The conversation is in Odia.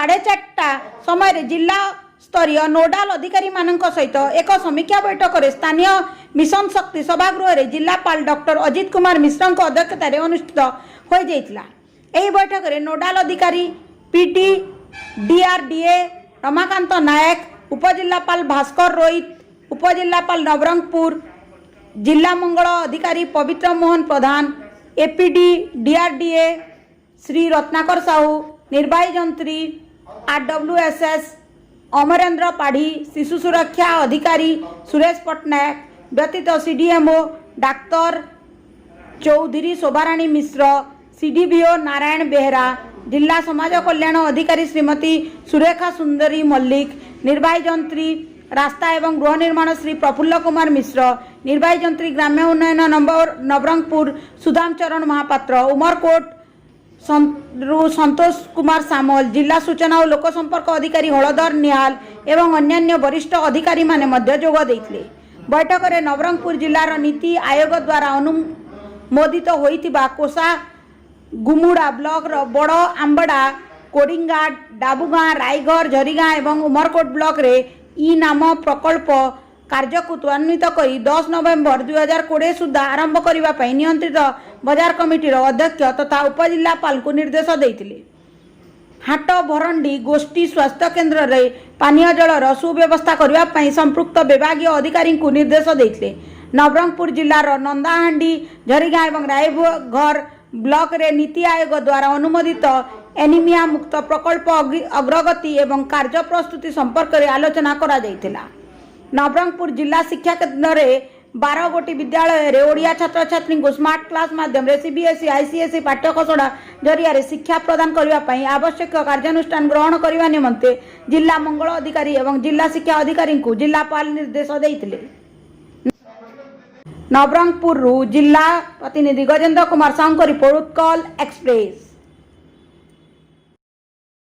4:30 ସମୟରେ ଜିଲ୍ଲା ସ୍ତରୀୟ ନୋଡାଲ ଅଧିକାରୀମାନଙ୍କ ସହିତ ଏକ ସମୀକ୍ଷା ବୈଠକରେ ସ୍ଥାନୀୟ ମିଶନ ଶକ୍ତି ସଭାଗୃହରେ ଜିଲ୍ଲାପାଳ ଡକ୍ଟର ଅଜିତ କୁମାର ମିଶ୍ରଙ୍କ ଅଧ୍ୟକ୍ଷତାରେ ଅନୁଷ୍ଠିତ ହୋଇଯାଇଥିଲା। ଏହି ବୈଠକରେ ନୋଡାଲ ଅଧିକାରୀ ପିଡି ଡିଆରଡିଏ ରମାକାନ୍ତ ନାୟକ, ଉପଜିଲ୍ଲାପାଳ ଭାସ୍କର ରୋହିତ, ଉପଜିଲ୍ଲାପାଳ ନବରଙ୍ଗପୁର, ଜିଲ୍ଲା ମଙ୍ଗଳ ଅଧିକାରୀ ପବିତ୍ର ମୋହନ ପ୍ରଧାନ, ଏପିଡି ଡିଆରଡିଏ ଶ୍ରୀ ରତ୍ନାକର ସାହୁ, ନିର୍ବାହୀ ଯନ୍ତ୍ରୀ ଆରଡବ୍ଲ୍ୟୁଏସ୍ଏସ୍ ଅମରେନ୍ଦ୍ର ପାଢ଼ୀ, ଶିଶୁ ସୁରକ୍ଷା ଅଧିକାରୀ ସୁରେଶ ପଟ୍ଟନାୟକ ବ୍ୟତୀତ ସିଡିଏମ୍ଓ ଡାକ୍ତର ଚୌଧୁରୀ ଶୋଭାରାଣୀ ମିଶ୍ର, ସିଡିଭିଓ ନାରାୟଣ ବେହେରା, ଜିଲ୍ଲା ସମାଜ କଲ୍ୟାଣ ଅଧିକାରୀ ଶ୍ରୀମତୀ ସୁରେଖା ସୁନ୍ଦରୀ ମଲ୍ଲିକ, ନିର୍ବାହୀ ଯନ୍ତ୍ରୀ ରାସ୍ତା ଏବଂ ଗୃହ ନିର୍ମାଣ ଶ୍ରୀ ପ୍ରଫୁଲ୍ଲ କୁମାର ମିଶ୍ର, ନିର୍ବାହୀ ଯନ୍ତ୍ରୀ ଗ୍ରାମ୍ୟ ଉନ୍ନୟନ ନମ୍ବର ନବରଙ୍ଗପୁର ସୁଦାମ ଚରଣ ମହାପାତ୍ର, ଉମରକୋଟ ରୁ ସନ୍ତୋଷ କୁମାର ସାମଲ, ଜିଲ୍ଲା ସୂଚନା ଓ ଲୋକସମ୍ପର୍କ ଅଧିକାରୀ ହଳଧର ନିହାଲ ଏବଂ ଅନ୍ୟାନ୍ୟ ବରିଷ୍ଠ ଅଧିକାରୀମାନେ ମଧ୍ୟ ଯୋଗ ଦେଇଥିଲେ। ବୈଠକରେ ନବରଙ୍ଗପୁର ଜିଲ୍ଲାର ନୀତି ଆୟୋଗ ଦ୍ୱାରା ଅନୁମୋଦିତ ହୋଇଥିବା କୋଷା ଗୁମୁଡା ବ୍ଲକର ବଡ଼ ଆମ୍ବଡ଼ା, କୋଡ଼ିଙ୍ଗା, ଡାବୁଗାଁ, ରାଇଘର, ଝରିଗାଁ ଏବଂ ଉମରକୋଟ ବ୍ଲକରେ ଇ ନାମ ପ୍ରକଳ୍ପ କାର୍ଯ୍ୟକୁ ତ୍ୱରାନ୍ୱିତ କରି 10 ନଭେମ୍ବର 2020 ସୁଦ୍ଧା ଆରମ୍ଭ କରିବା ପାଇଁ ନିୟନ୍ତ୍ରିତ ବଜାର କମିଟିର ଅଧ୍ୟକ୍ଷ ତଥା ଉପଜିଲ୍ଲାପାଳଙ୍କୁ ନିର୍ଦ୍ଦେଶ ଦେଇଥିଲେ। ହାଟ ଭରଣ୍ଡି ଗୋଷ୍ଠୀ ସ୍ୱାସ୍ଥ୍ୟ କେନ୍ଦ୍ରରେ ପାନୀୟ ଜଳର ସୁବ୍ୟବସ୍ଥା କରିବା ପାଇଁ ସମ୍ପୃକ୍ତ ବିଭାଗୀୟ ଅଧିକାରୀଙ୍କୁ ନିର୍ଦ୍ଦେଶ ଦେଇଥିଲେ। ନବରଙ୍ଗପୁର ଜିଲ୍ଲାର ନନ୍ଦାହାଣ୍ଡି, ଝରିଗାଁ ଏବଂ ରାଇଘର ବ୍ଲକରେ ନୀତି ଆୟୋଗ ଦ୍ୱାରା ଅନୁମୋଦିତ ଏନିମିଆ ମୁକ୍ତ ପ୍ରକଳ୍ପ ଅଗ୍ରଗତି ଏବଂ କାର୍ଯ୍ୟ ପ୍ରସ୍ତୁତି ସମ୍ପର୍କରେ ଆଲୋଚନା କରାଯାଇଥିଲା। ନବରଙ୍ଗପୁର ଜିଲ୍ଲା ଶିକ୍ଷା କେନ୍ଦ୍ରରେ 12 ଗୋଟି ବିଦ୍ୟାଳୟରେ ଓଡ଼ିଆ ଛାତ୍ରଛାତ୍ରୀଙ୍କୁ ସ୍ମାର୍ଟ କ୍ଲାସ୍ ମାଧ୍ୟମରେ ସିବିଏସ୍ଇ, ଆଇସିଏସ୍ଇ ପାଠ୍ୟଖସଡ଼ା ଜରିଆରେ ଶିକ୍ଷା ପ୍ରଦାନ କରିବା ପାଇଁ ଆବଶ୍ୟକ କାର୍ଯ୍ୟାନୁଷ୍ଠାନ ଗ୍ରହଣ କରିବା ନିମନ୍ତେ ଜିଲ୍ଲା ମଙ୍ଗଳ ଅଧିକାରୀ ଏବଂ ଜିଲ୍ଲା ଶିକ୍ଷା ଅଧିକାରୀଙ୍କୁ ଜିଲ୍ଲାପାଳ ନିର୍ଦ୍ଦେଶ ଦେଇଥିଲେ। ନବରଙ୍ଗପୁରରୁ ଜିଲ୍ଲା ପ୍ରତିନିଧି ଗଜେନ୍ଦ୍ର କୁମାର ସାହୁଙ୍କ ରିପୋର୍ଟ, ଉତ୍କଳ ଏକ୍ସପ୍ରେସ।